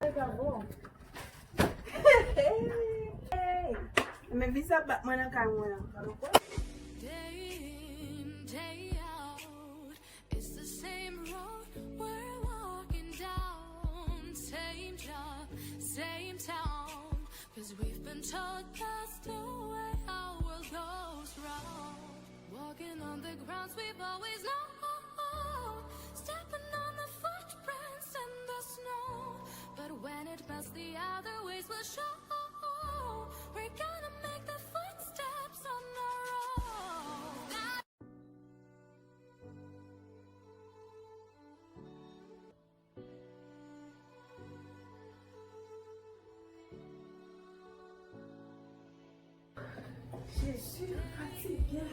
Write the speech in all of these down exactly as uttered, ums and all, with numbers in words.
Hey! Men visa bat mwen nan kay mwen an. Day in, day out, it's the same road we're walking down, same job, same town. 'Cause we've been told that's the way our world goes round. Walking on the grounds we've always known, stepping on the footprints in the snow. But when it melts, the other ways will show. We're gonna make the footsteps on our own. Jezi, m fatige.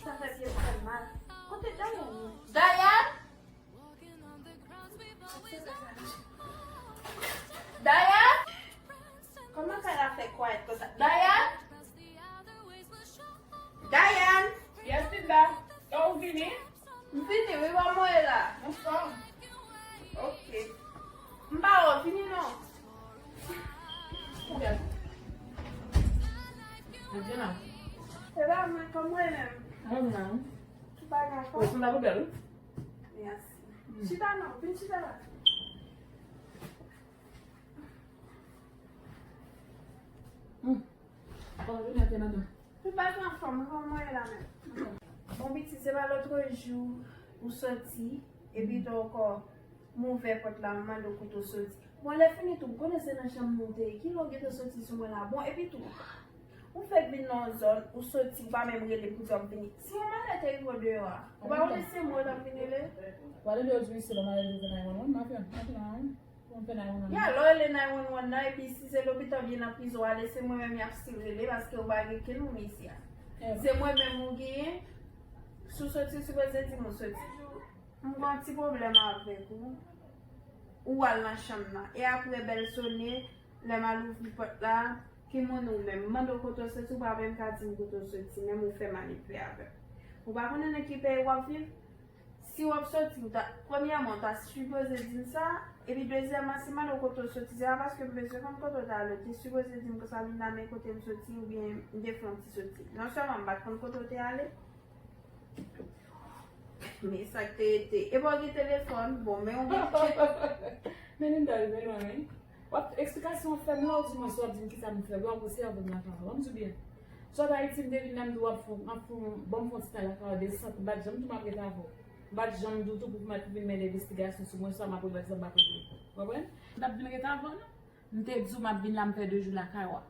Sa fè pye m fè mal. Kote Dayan ye? Dayan! Dayan! Kòman kay la fè kwayèt konsa? Dayan! Dayan! Yes, Linda. Lè ou vini? M vini, wi, wa mwen la. Anfòm. Ok. M pa wè w vini, non. Oubyen. Adjena. Se pa mwen, kòman w ye menm? Mwen menm. Ki bagay ankò? Ou sanble bèl, wi. Mèsi. Chita non, vin chita la. Hmm. Bon, vin nan tè nan. Tout bagay anfòm, kòman w ye la menm? Bon, pitit, se pa lòt jou ou soti, epi tou ankò, m ouvè pòt la, m mande w kote w soti. Bon, lè fini tou, m konnen se nan chanm nou te ye. Kilè w gentan soti sou mwen la? Bon, epi tou, ou fèk vin nan yon zòn, ou soti, ou pa menm rele m pou di w ap vini. Si yon malè te rive w deyò a, ou pa konnen se mwen w t ap vin rele? W a tande yo di wi, se lè malè rive nan yon, nan yon, nan yon. Ya, lè w rele nine one one nan, epi si se lopital oubyen nan prizon w ale, se mwen menm y ap still rele, paske ou pa gen kenn moun isi a. Se mwen menm ou genyen, si w soti, ou sipoze di m ou soti. M gen yon ti pwoblèm avèk ou. Ou al nan chanm nan. E apre bèl sone, lè m al ouvri pòt la, ki moun ou menm? M mande w kote w soti, ou pa menm ka di m kote w soti, menm ou fè manipile avè m. Ou pa konnen nan ki peyi w ap viv? Si w ap soti, ou ta, premyèman, ou ta sipoze di m sa, epi dezyèmman, si m mande w kote w soti, se pa paske m bezwen konn kote w te ale, ou te sipoze di m konsa, Linda, men kote m soti, oubyen m te fè yon ti soti. Non sèlman m pa t konn kote w te ale, men sa k te rete. Epi w gen telefòn, bon, men yon gen. Men Linda rive lwen, wi. W ap eksplikasyon w ap fè m la, ou di mwen sa w ap di m kisa m fè, w ap sèvi m nan kaka. Ban m di w byen. Sot Ayiti, m te vin la, m di w ap fè, m ap fè, ban m fè yon ti tan lakay ou, desann, m pa t janm di w m ap ret avè w. M pa t janm di w tou pou m al vin mennen envestigasyon sou mwen, sa m ap regle, sa m p ap regle. Ou konprann? M t ap vin ret avè w, non. M te di w m ap vin la, m fè de jou lakay ou a.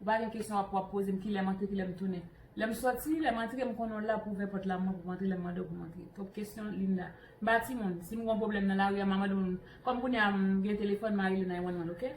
Ou pa gen kesyon w ap, w ap poze m kilè m antre, kilè m tounen. Lè m soti, lè m antre, m konnen w la pou ouvè pòt la, mwen pou m antre, lè m mande w pou m antre. Twòp kesyon, Linda. M pa timoun. Si m gen yon pwoblèm nan lari a, m a mande moun. Kòm kounye a m gen telefòn, m a rele nine one one, oke?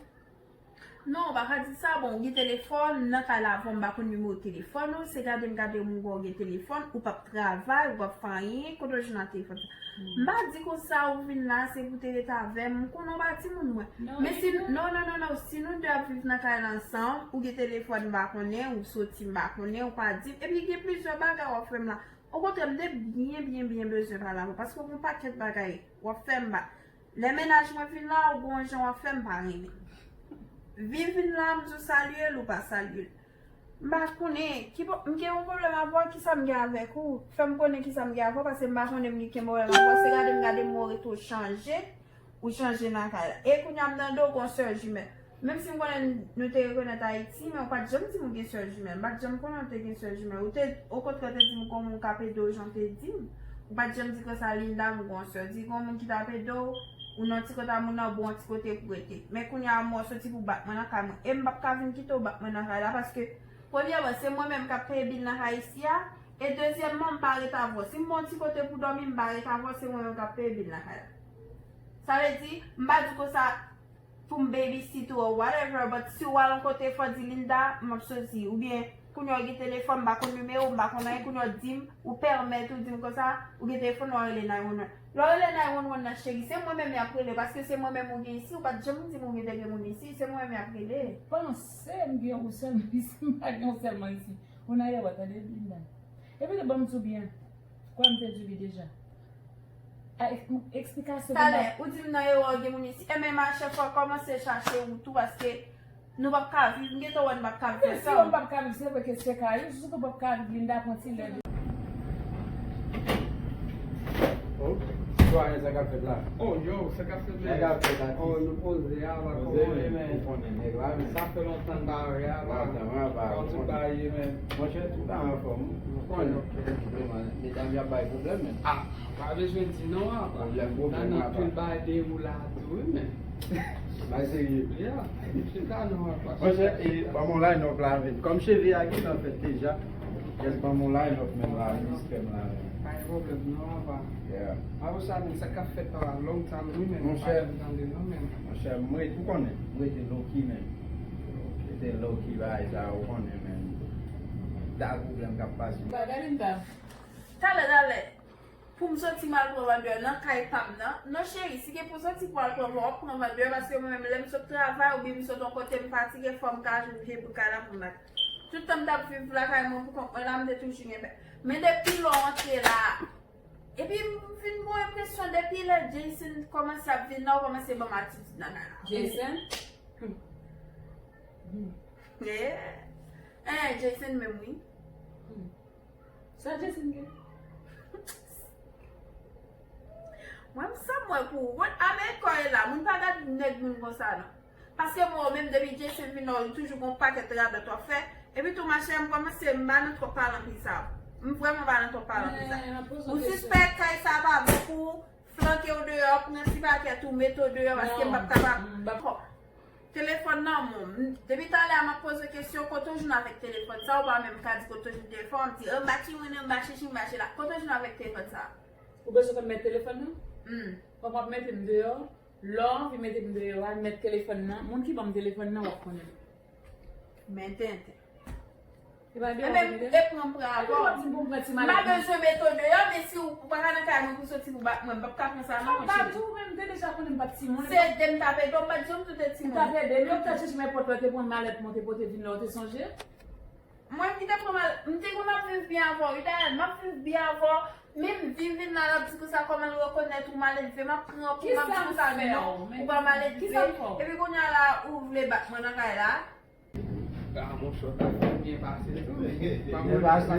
Non, ou pa ka di sa. Bon, ou gen telefòn, nan kay la avè w, m pa konn nimewo telefòn ou. Se gade m gade w, m wè w gen telefòn, ou p ap travay, ou p ap fè anyen, kote w jwenn ak telefòn sa? M pa di konsa ou vin la, se pou te ret avè m. M konnen w pa timoun mwen. Men si, non, non, non, non, si nou de ap viv nan kay la ansanm, ou gen telefòn m pa konnen, ou soti m pa konnen, ou pa di m. Epi gen plizyè bagay w ap fè m la. Okontrè, m te byen, byen, byen bezwen pale avè w, paske w gen yon pakèt bagay w ap fè m pa. Lè mennaj mwen vin la, ou gen yon jan w ap fè m pa renmen. Viv vin la, m di w salye l, ou pa salye l. M pa konnen, ki pwo-, m gen yon pwoblèm avè w, kisa m gen avèk ou? Fè m konnen kisa m gen avè w, paske m pa konnen m gen pwoblèm avè w. Se gade m gade m wè w rete w chanje, ou chanje nan kay la. E kounye a m nan do w gen yon sè jimèl. Menm si m konnen nou te rekonèt Ayiti, men ou pa t janm di m ou gen sè jimèl. M pa t janm konnen ou te gen sè jimèl. Ou te, okontrè, ou te di m gen yon moun k ap ede w jan w te di m. Ou pa t janm di konsa, Linda, m gen yon sè. Di gen yon moun ki t ap ede w, ou nan ti kote a moun nan ba w yon ti kote pou w rete. Men kounye a, m wè w soti pou w bat mwen nan kay mwen. E m p ap ka vin kite w bat mwen nan kay la, paske, premyèman, se mwen menm k ap peye bil nan kay isi a. E dezyèmman, m pa ret avè w. Si m ba w yon ti kote pou w dòmi, m pa ret avè w, se mwen menm k ap peye bil nan kay la. Sa vle di, m pa di w konsa pou m babysit ou or whatever, but si w al yon kote, fò w di, Linda, m ap soti, oubyen Kounye a w gen telefòn, m pa konn nimewo, m pa konn anyen, kounye a w di m, ou pèmèt ou di m konsa, ou gen telefòn, w a rele nine one one. Lè w rele nine one one nan, cheri, se mwen menm y ap rele, paske se mwen menm ou gen isi, ou pa t janm di m ou gen de grenn moun isi, se mwen menm y ap rele. Panse m gen yon sèlman isi, m pa gen yon sèlman isi. Ou nan erè, tande, Linda. Epi tou, ban m di w byen. Kwè m te di w li deja. A, ek-, eksplikasyon pou Talè, ou di m nan erè gen moun isi. Enben, machè, fò w kòmanse chache wout ou, paske nou p ap ka viv. M gentan wè nou p ap ka viv ansanm. Si nou p ap ka viv, se vre ke se ka yo, si nou p ap ka viv, Linda pran ti lè. Oh, sitwayen, sa k ap fèt la? Oh, yo, sa k ap fèt la? Sa k ap fèt la? Oh, nou poze a, pa kòmande, men. Ou konnen nèg la, men. Sa fè lontan n pa wè a, pa. Lontan, wè, pa. Kòman tout bagay ye, men? Monchè, tout bagay anfòm. Ou konnen. Medam yo ap bay pwoblèm, men. Ah, pa bezwen di non, apa. Pwoblèm, pwoblèm, apa. Nan anpil bagay dewoule a tou, wi, men. Bagay serye. Yeah. Chita non, apa. Monchè, e, ban m yon line up la, men. Kòm cheve a gentan fèt deja, just ban m yon line up, men, la, respè m la, men. Pa gen pwoblèm, non, apa. Yeah. Apa sa, men, sa k ap fèt la, long time, wi, men. Monchè. Pa janm tande, non, men. Monchè, m rete, ou konnen, m rete low key, men. Rete low key, bagay sa, ou konnen, men. Dal pwoblèm k ap pase. Bagay Linda. Talè, talè. Pou m soti m al pran van deyò nan kay pa m nan. Non, cheri, si gen pou w soti pou w al pran van, w ap pran van deyò, paske mwen menm, lè m sot travay oubyen m sot yon kote, m fatige, fò m ka jwenn vye bout kay la pou m mete. Tout tan m t ap viv lakay mwen pou kont mwen la, m te toujou gen bèl. Men depi lè w antre la, epi m vin gen yon enpresyon, depi lè Jason kòmanse ap vin la, w kòmanse ban m atitid nan kay la. Jason? Hmm. Eh, eh, Jason menm, wi. Hmm. Sa Jason gen? Mwen, m sa m wè pou ou. Amerik kò e la, moun pa gad nèg moun konsa, non. Paske mwen menm, depi Jason vin la, li toujou gon pakèt radòt w ap fè. Epi tou, machè, m kòmanse, m pa nan twòp pale anpil sa. M vrèman pa nan twòp pale anpil sa. Ou sispèk kay sa pa bon pou ou, flanke w deyò, pran ti pakèt ou, mete w deyò, paske m p ap kapab. Telefòn nan men w. Depi talè a m ap poze kesyon, kote w jwenn avèk telefòn sa, ou pa menm ka di kote w jwenn telefòn, w ap di, oh, m pa tchimwen, m pa chichi, m pa chila. Kote w jwenn avèk telefòn sa? Ou bezwen fè m mete telefòn nan? Hmm. Fò m ap mete m deyò. Lè w anvi mete m deyò a, mete telefòn nan. Moun ki ban m telefòn nan, w ap konnen. Men tenten. E pa deyò, men e pran m pran avè w. M pa bezwen mete w deyò, men si w pa ka nan kay mwen pou soti pou bat mwen, m p ap ka pran sa non, monchè. M pa di w, men m te deja konnen m pa t timoun. Se de m t ap ede w, m pa t di w m tou te timoun. M t ap ede, men w t al chèche m èpòt la, w te pran malèt mwen, w te pote vin la, w te sonje? Mwen ki te pran malèt, m te konn ap viv byen avè w, wi, Dayane, m ap viv byen avè w, men m vin vin la, l ap di konsa kòman l rekonèt ou maledve, m ap pran pou m ap di konsa non, ou pa maledve. Epi kounye a la, ou vle bat mwen nan kay la. Ah, monchè, w ta fè byen pase tou. Byen pase.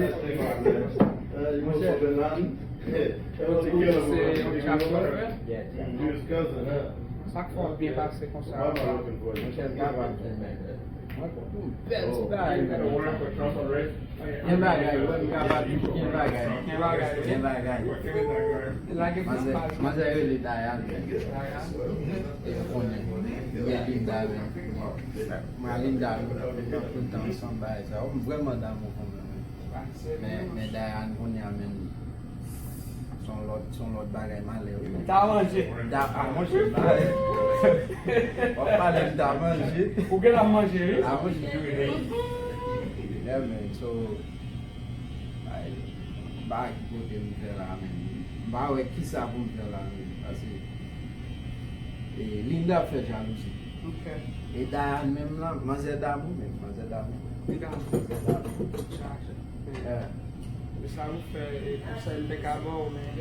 Monchè, se yon chat chofè. Sa k fè w byen pase konsa? Monchè, m kapab, men. Mwen konn yon bèl ti bagay, men. Gen bagay, wè, m kapab di, gen bagay. Gen bagay. Gen bagay. Manzè, manzè rele Dayane, men. Dayane? E konnen. Gen Linda, men. Mwen ak Linda, nou, nou tout tan ansanm, bagay sa yo. M vrèman damou kòmè, men. Men, men Dayane, kounye a, men, se yon lòt, se yon lòt bagay malè, wi. M ta manje. M ta, a, manje, bagay. W ap pale, m ta manje. Ou gen la manje, wi. A, manje, wi. Yeah, man, so, ay, m pa wè ki kote m fè la, men. M pa wè kisa pou m fè la, men. Paske, e, Linda ap fè jalouzi. Ok. E Dayane menm lan, manzè damou menm, manzè damou. Li damou. Manzè damou. Chaje. Yeah. E sa nou fè, e konsèy m te ka ba w, men, e,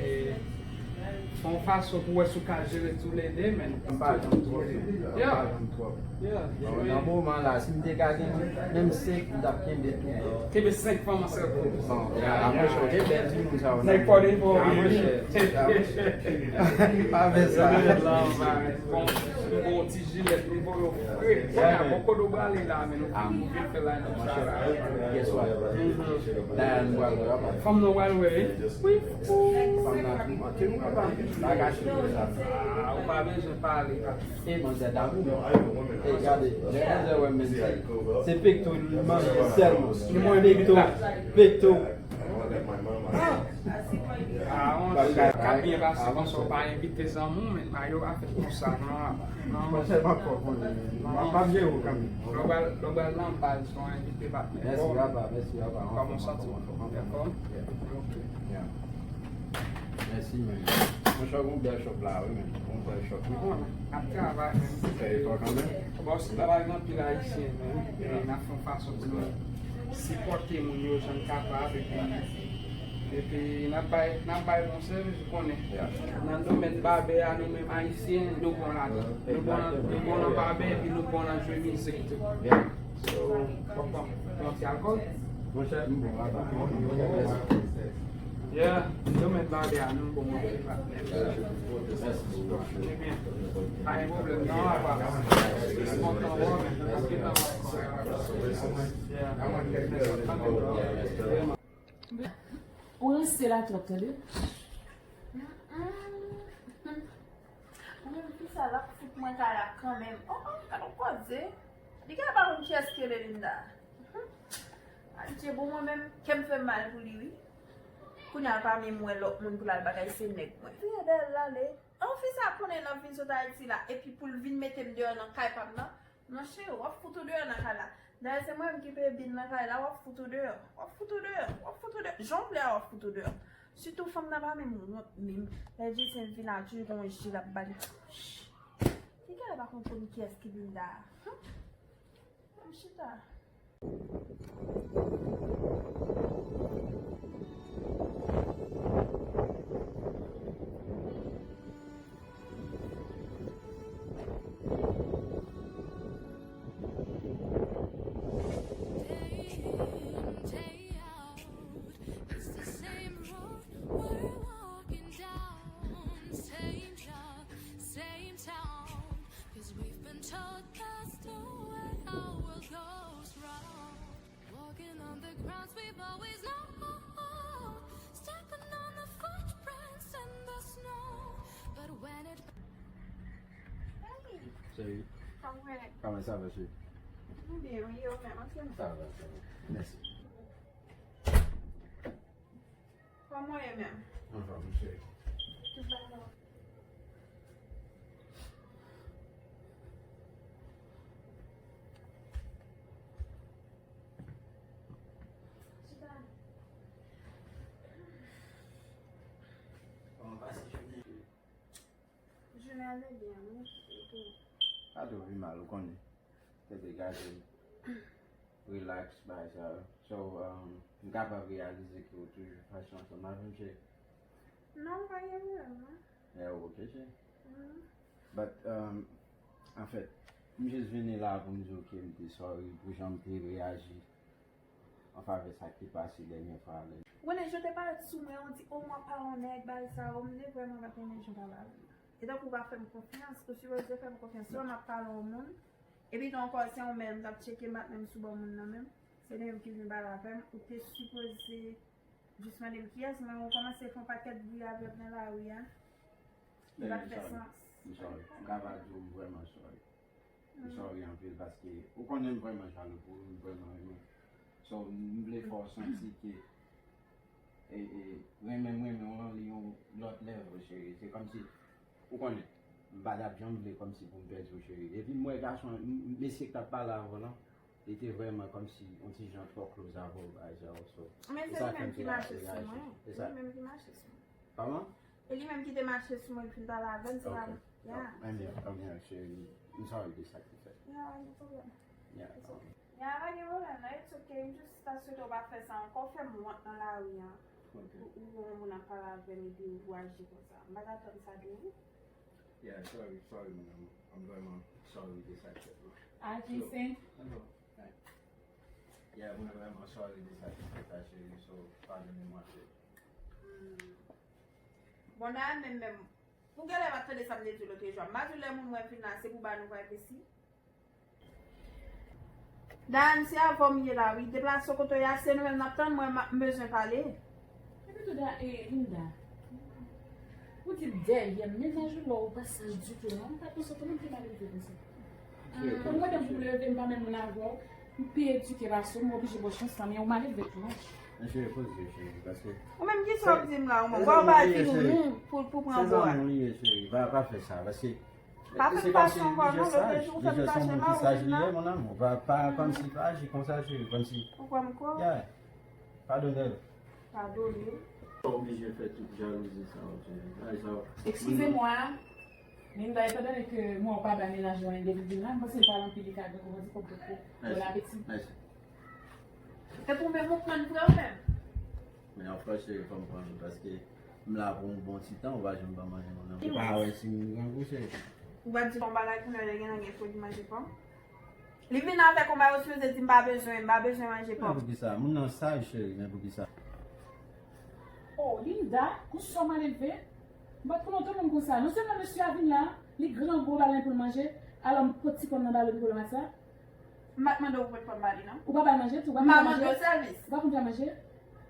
fè yon fason pou wè si w ka jere toulede, men. M pa janm twòp, m pa janm twòp. Yeah. Bon, nan moman la, si m te ka gen menm senk, m t ap kenbe tou. Kenbe senk fanm ansanm. Bon, a, a, monchè, gen bèl timoun sa yo. Nèg fò de fò. A, monchè. Pa fè sa. Bon, bon, ti jilèt, nou voye w fre. Kounye a, bon, kote w prale la, men nou vin fè la, nou sa la. Guess what? Dayane pral wè, papa. Fanm nan pral wè, wi. Wi. Fanm nan tou. Te nou pa pa bagay sa. Ah, ou pa bezwen pale. E manzè damou, non. E gade, lè manzè wè m menm, se, se pekto li manje sèlman. Pekto, pekto. Ah! Avan, bagay k ap byen pase konsa, w pa envite zanmi w, men bagay yo pa fèt konsa, non. Non. Monchè, m ap fè w konnen, men m ap, m ap jere w kanmenm. Lè w pral, lè w pral nan bal, se yon envite patnè. Mèsi, papa, mèsi, papa. Kòman w santi w? Anfòm? Ok. Yeah. Mèsi, men. Monchè, gon bèl shop la, wi, men. Gon bèl shop, wi. Bon, ap travay, men. Fè efò kanmenm. Bon, si travay gen anpil Ayisyen, men. E n ap fè yon fason pou nou sipòte moun yo jan n kapab, epi, epi n ap bay, n ap bay bon sèvis, ou konnen. Yeah. Nan domèn babè a, nou menm Ayisyen, nou bon ladan. Nou bon nan, nou bon nan babè, epi nou bon nan jwe mizik tou. Yeah. So, w ap pran, pran ti alkòl? Monchè, m bon, papa. Yeah, domèn babè a, nou bon, patnè. Mèsi. Ebyen, pa gen pwoblèm, non, papa. Kontan wè w, men, paske nan Yeah. Ou ranse la twòp, tande. Mwen menm fi sa l ap fout mwen kay la kanmenm. Oh, oh, gad on koze. Li genlè pa konn kiyès ki rele Linda. Adje, bon, mwen menm, kè m fè m mal pou li, wi. Kounye a l pa menm wè lòt moun pou l al bagay, se nèg mwen. Fidèl la, le. An fi sa konnen l ap vin sot Ayiti la, epi pou l vin mete m deyò nan kay pa m nan. Monchè, w ap fout ou deyò nan kay la. Dayè, se mwen menm ki peye bil nan kay la, w ap fout ou deyò. W ap fout ou deyò. W ap fout ou deyò. Jan w vle a, w ap fout ou deyò. Sitou fanm nan pa menm wont menm. Lè Jesen vin la, toujou gon je l ap ba li. Ki kè pa konprann kiyès ki Linda a? Hum. Ann chita. Day in, day out, it's the same road we're walking down, same job, same town, 'cause we've been told that's the way our world goes round. Walking on the grounds we've always known, stepping on the footprints in the snow. But when it Hey! Chérie. Kòman w ye? Kòman sa va, chérie? Mwen byen, wi, e ou menm, ansanm? Sa va, sa va. Mèsi. Kòman w ye menm? Anfòm, chérie. Tout bagay. Chita. Kòman pase jounen? Jounen an te byen, wi. E pou ou? Pa twò pi mal, ou konnen. Tèt degaje, relax, bagay sa yo. So, um, m kapab reyalize ke ou toujou fache ansanm avè m, cheri. Non, pa gen pwoblèm, non. Yeah, ok, cheri. Mhm. But, um, anfèt, m jis vini la pou m di w ke m te sorry pou jan m te reyaji an favè sa ki te pase dènye fwa a. Ou konnen, jan w te parèt sou mwen, ou di, "O, m ap pale yon nèg, bagay sa yo," m te vrèman pa t renmen jan w pale avè m nan. E tankou w pa fè m konfyans, ou sipoze fè m konfyans. Si w wè m ap pale yon moun, epi tou ankò, se yon mèl m t ap tcheke, m pa t menm sou bò moun nan menm, se li menm ki vin pale avè m, ou te sipoze jis mande m kiyès, men ou kòmanse fè yon pakèt bri avè m nan lari a. Li pa t fè sans. M sorry. M ka pa di w m vrèman sorry. M sorry anpil paske ou konnen m vrèman jalou pou ou, m vrèman renmen w. So, m vle fè w santi ke, e, e, renmen m renmen w lan, li yon lòt level, cheri. Se kòmsi, ou konnen, m pa t ap janm vle kòmsi pou m pèdi w, cheri. Epi m wè gason, m, m, mesye k t ap pale avè w lan, li te vrèman kòmsi yon ti jan twò close avè w, bagay sa yo. So, men se li menm ki mache sou mwen. Se li menm ki mache sou mwen. Kòman? E li menm ki te mache sou mwen, ki fin pale avè m, se pa mwen. Yeah. Anmyè, anmyè, cheri. M sorry de sa ki fèt. Yeah, no problem. Yeah, it's okay. Yeah, pa gen pwoblèm, non, it's okay. M jis ta swete w pa fè sa ankò, w fè m wont nan lari a. Ok. Ou, ou wè yon moun ap pale avè m epi ou aji konsa. M pa t atann sa de ou. Yeah, sorry, sorry, mon amour. M vrèman sorry de sa ki fèt la. Aji senk. Hello. Hi. Yeah, mwen vrèman sorry de sa ki fèt la, cheri. So, padone mwen, cheri. Bon, nan menm, menm, ou genlè pa t tande sa m te di w lòt jou a. M pa di w lè moun mwen vin la, se pou ba nou prayvesi. Dayè, se avè w m ye la, wi. Deplase w kote w ye a, se nou menm n ap tann, mwen, m ap, m bezwen pale. Epi tou, da, e, Linda, ou di m dèyè m, mennaj ou la, ou pa saj ditou, non? M pa panse w konn di malelve konsa. Pou mwen, depi m leve, m pa menm moun avè w, m pi edike pase w, m oblije ba w chans lan, men ou malelve tou, non? Men cheri, poze, cheri, paske... Ou menm ki sa w ap di m la, ou menm? Bon, ou pa di nou pou, pou pran bò a. Se zanmi w li ye, cheri, pa, pa fè sa, paske... Pa fè m pase ankò non, lòt jou ou fè m pase la, ou vin la. Mon amour, pa, pa, kòmsi, pa aji konsa, cheri, kòmsi... Ou kwè m kwè w? Yeah. Padone l. Padone l. Ou oblije fè tout jalouzi sa, ok? Ay, sa. Excusez-moi. Linda, etan done ke mwen ou pa bay mennaj mwen depi demen, m panse l pale anpil, li ka gen kòmanse kòm kòk bon apeti. Mèsi. Epi w menm ou pran vre ou menm? Men anfè cheri, fò m pran vre, paske m la pou yon bon ti tan, ou pa janm ban manje, mon amour. Ou pa wè si m grangou, cheri. Ou pa di yon bagay kounye a, lè gen nan gen fo di manje pòm. Li vin avèk yon bagay, ou sipoze di m pa bezwen, m pa bezwen manje pòm. Men poukisa? Moun nan saj, cheri, men poukisa? Oh, Linda, konsa w mal elve? M pa t konn otan moun konsa. Non sèlman mesye a vin la, li grangou, ou ba l anyen pou l manje, alò m pot ti pòm nan ba l pou l manje sa. M pa t mande w pot pòm ba li, non. Ou pa ba l manje tou, ou pa konn fè manje? M pa mande w sèvis. Ou pa konn fè manje?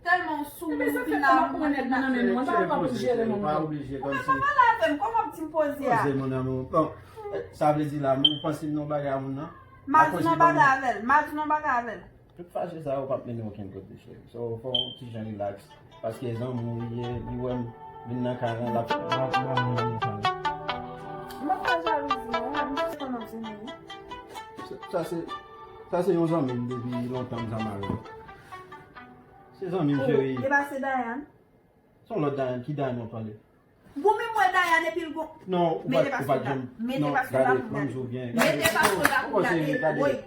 Tèlman w sou moun, ou vin la, ou vin la. Cheri, poze, cheri, pa oblije, kòmsi. Ou pa pale avè m, kòman w ap di m poze a? Poze, mon amour. Bon, eh, sa vle di la, ou panse m nan bagay a moun nan? M a di nan bagay avè l, m a di nan bagay avè l. Tout fache sa yo p ap mennen okenn kote, cheri. So, fò w ti jan relax. Paske zanmi w li ye, li wè m vin nan kay la, l ap, l ap, l ap manje sa. M pa fè jalouzi, non, m jis konn ap di nou. Sa, sa se, sa se yon zanmi m depi lontan m zanmi avè l. Se zanmi m, cheri. E pa se Dayan? Se yon lòt Dayan, ki Dayan w ap pale? Bon, men mwen Dayan epi l gon... Non, ou pa, ou pa janm... Mete paspò la pou gade. Mete paspò la pou gade. Mete paspò la pou gade.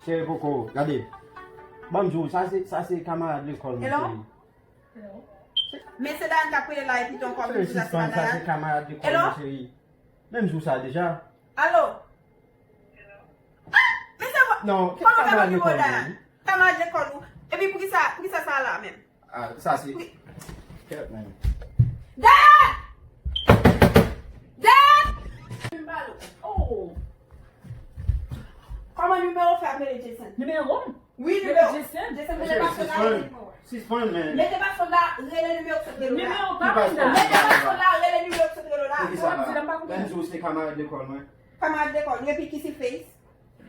Cheri, poko, gade. Ban m di w, sa se, sa se kamarad lekòl mwen, cheri. Men se Dayan k ap rele la epi tou ankò vin di sa se pa Dayan. Sa se kamarad lekòl mwen, cheri. Men m di w sa deja. Alo? Ah! Men se vwa... Non, kòman kamarad lekòl mwen? Kamarad lekòl ou? Epi poukisa, poukisa sa la menm? Ah, sa se... Kèt, man. Dad! Dad! Oh! Kòman nimewo fè ap rele Jason? Nimewo m? Wi, nimewo. Jason? Jason, mete paspò la, rele nimewo. Sispann, man. Mete paspò la, rele nimewo k sot rele w la. Nimewo pa m la. Mete paspò la, rele nimewo k sot rele w la. Poukisa la? Menm jou se kamarad lekòl mwen. Kamarad lekòl, epi ki si Face?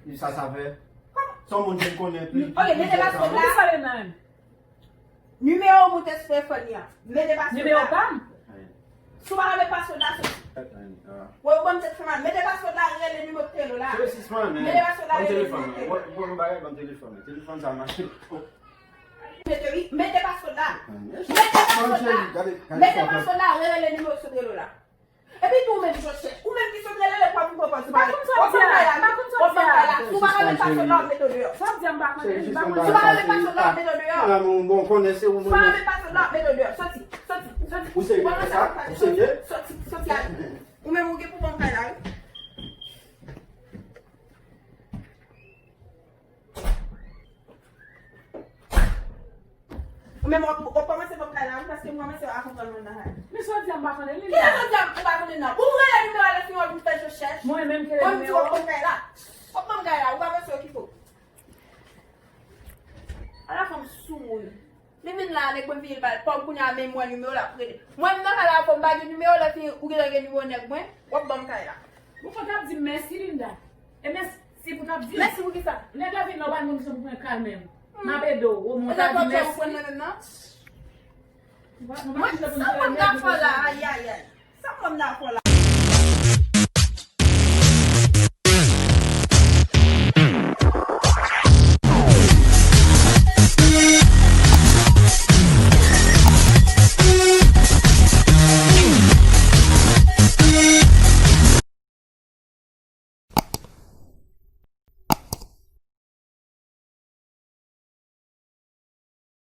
Li sa sa fè? Kòman? Se yon moun ke m konnen pi... Ok, mete paspò la. Poukisa l nan menm? Nimewo w moute sou telefòn li an. Mete paspò la. Nimewo pa m? Si w pa ka met paspò la, soti. Wè, ou ban m tèt fè mal. Mete paspò la, rele nimewo k te rele w la. Mete paspò la, rele nimewo k te rele w la. Ban m telefòn mwen. Telefòn sa mache. Mete, wi, mete paspò la. Mete paspò la. Mete paspò la, rele nimewo k te rele w la. Epi tou ou menm Joseph, ou menm ki sot rele lè pou ap vin pran pòz ou pa konn sa w ap di a, m pa konn sa w ap di a. Si w pa ka met paspò la, w ap mete w deyò. Sa w ap di a, m pa konnen, m pa konnen. Si w pa ka met paspò la, w ap mete w deyò. Mon amour, bon, konnen se ou menm. Si w pa ka met paspò la, w ap mete w deyò. Soti, soti, soti. Ou serye sa? Ou serye? Soti, soti ale. Ou menm ou gen pou ban m kay la, wi. Ou menm w ap, w ap kòmanse ban m kay la, wi, paske m kòmanse pa konprann moun nan kay. Men sa w di a m pa konnen li. Kilè sa w di a m ou pa konnen nan? Ou rele nimewo a lè fini w ap vin fè je chèch. Mwen menm ki rele nimewo a. Ban m di w ap ban m kay la. W ap ban m kay la, ou pa panse w ki fo. Ala fanm sou moun. Li vin la, nèg mwen vini l ba l pòm, kounye a menm mwen nimewo l ap rele. Mwen m nan kay la, fò m pa gen nimewo, lè fini ou gentan gen nimewo nèg mwen, w ap ban m kay la. Bon, fò w t ap di m mèsi, Linda. E mèsi pou w t ap di m. Mèsi pou kisa? Nèg la vin la, w pa gen kondisyon pou pran kay menm. M ap ede w, o mwen ta di mèsi. Mwen, sa mwen nan fò la, ayayay. Sa mwen nan fò la.